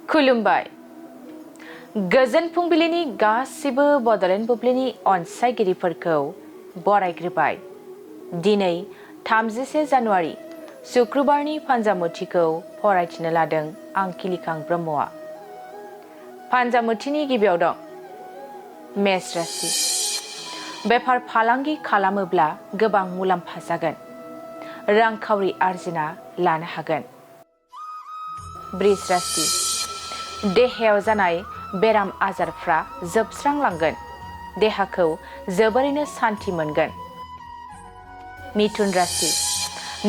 खुलुमबाय। गोजोन फुंबिलिनि गासिबो बड'लेण्ड बुब्लिनि अनसायगिरिफोरखौ बरायग्रोबाय। दिनै 31 जानुवारि शुक्रबारनि फान्जामुथिखौ फरायथिनो लादों आं किलिकां ब्रह्मआ। फान्जामुथिनि गिबियाव दं मेष राशि। बेफार फालांगि खालामोब्ला गोबां मुलाम्फा जागोन। रांखावरि आरजिना लानो हागोन। बृष राशि। देहायाव जानाय बेराम आजारफ्रा जोबस्रांलांगोन। देहाखौ जोबोरैनो सान्थि मोनगोन। मिथुन राशि।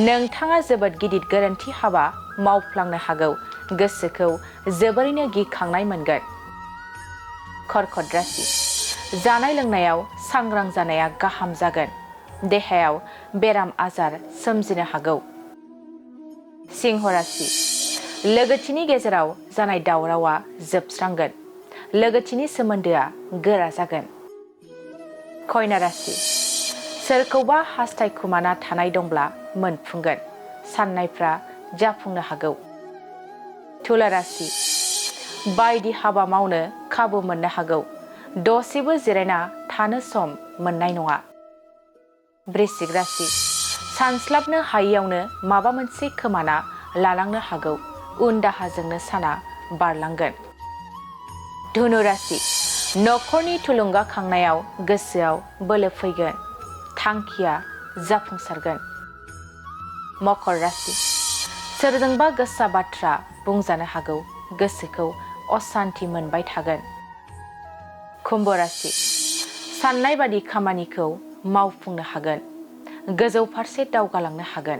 नोंथाङा जोबोद गिदिर गोरोन्थि हाबा मावफ्लांनो हागौ। गोसोखौ जोबोरैनो गिखांनाय मोनगोन। कर्कट राशि। जानाय लोंनायाव सांग्रां जानाया गाहाम जागोन। देहायाव बेराम आजार सोमजिनो हागौ। सिंह राशि। लोगोथिनि गेजेराव जानाय दावरावा जोबस्रांगोन। लोगोथिनि सोमोन्दोआ गोरा जागोन। कन्या राशि। सोरखौबा हास्थायखुमाना थानाय दंब्ला मोनफुंगोन। साननायफ्रा जाफुंनो हागौ। तुला राशि। बायदि हाबा मावनो खाबु मोननो हागौ। दसेबो जिरायना थानो सम मोननाय नङा। वृश्चिक राशि। सानस्लाबनो हायैयावनो माबा मोनसे खोमाना लालांनो हागौ। उन दाहाजोंनो साना बारलांगोन। धनु राशि। नखरनि थुलुंगाखांनायाव गोसोआव बोलो फैगोन। थांखिया जाफुंसारगोन। मकर राशि। सोरजोंबा गोसा बाथ्रा बुंजानो हागौ। गोसोखौ असान्थि मोनबाय थागोन। कुम्भ राशि। साननाय बादि खामानिखौ मावफुंनो हागोन। गोजौ फारसे दावगालांनो हागोन।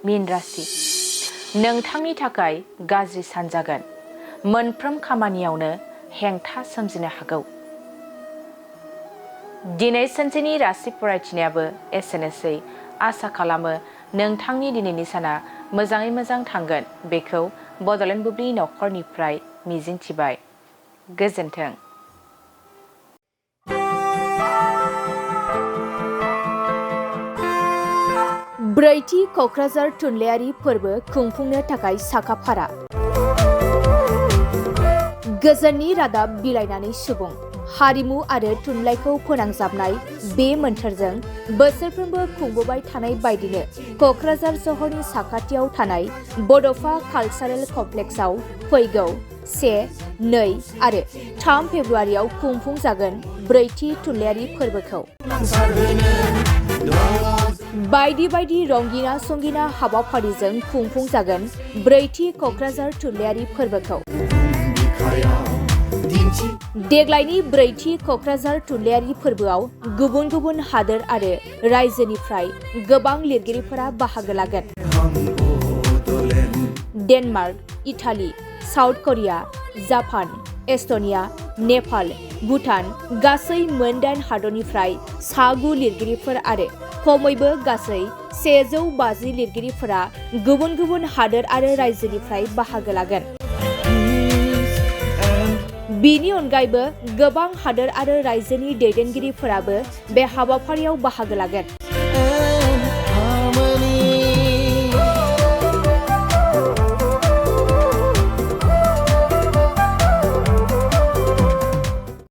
मीन राशि। नोंथांनि थाखाय गाज्रि सान जागोन। मोनफ्रोम खामानियावनो हेंथा सोमजिनो हागौ। दिनै सानसेनि राशि फरायथिनायाबो एसेनोसै। आसा खालामो नोंथांनि दिनैनि साना मोजाङै मोजां थांगोन। बेखौ बड'लेण्ड बुब्लि नखरनिफ्राय मिजिंथिबाय। गोजोन्थों। ब्रैथि क'क्राझार थुनलाइयारि फोरबो खुंफुंनो थाखाय साखाफारा। गोजोननि रादाब बिलाइनानै सुबुं हारिमु आरो थुनलाइखौ फोनांजाबनाय बे मोन्थोरजों बोसोरफ्रोमबो खुंबोबाय थानाय बायदिनो क'क्राझार सहरनि साखाथियाव थानाय बड'फा कालचारेल कमप्लेक्सआव फैगौ 1, 2 आरो 3 फेब्रुवारियाव खुंफुंजागोन ब्रैथि थुनलाइयारि फोरबोखौ। बायदि बायदि रंगिना संगिना हाबाफारिजों खुंफुंजागोन ब्रैथि क'क्राझार थुनलाइयारि फोरबोखौ। देग्लायनि ब्रैथि क'क्राझार थुनलाइयारि फोरबोआव गुबुन गुबुन हादोर आरो रायजोनिफ्राय गोबां लिरगिरिफोरा बाहागो लागोन। Denmark, Italy, South Korea, Japan, Estonia, Nepal, Bhutan गासै मोन 8 हादरनिफ्राय 9 लिरगिरिफोर आरो खमैबो गासै 150 लिरगिरिफोरा गुबुन गुबुन हादोर आरो रायजोनिफ्राय बाहागो लागोन। बिनि अनगायैबो गोबां हादोर आरो रायजोनि दैदेनगिरिफोराबो बे हाबाफारियाव बाहागो लागोन।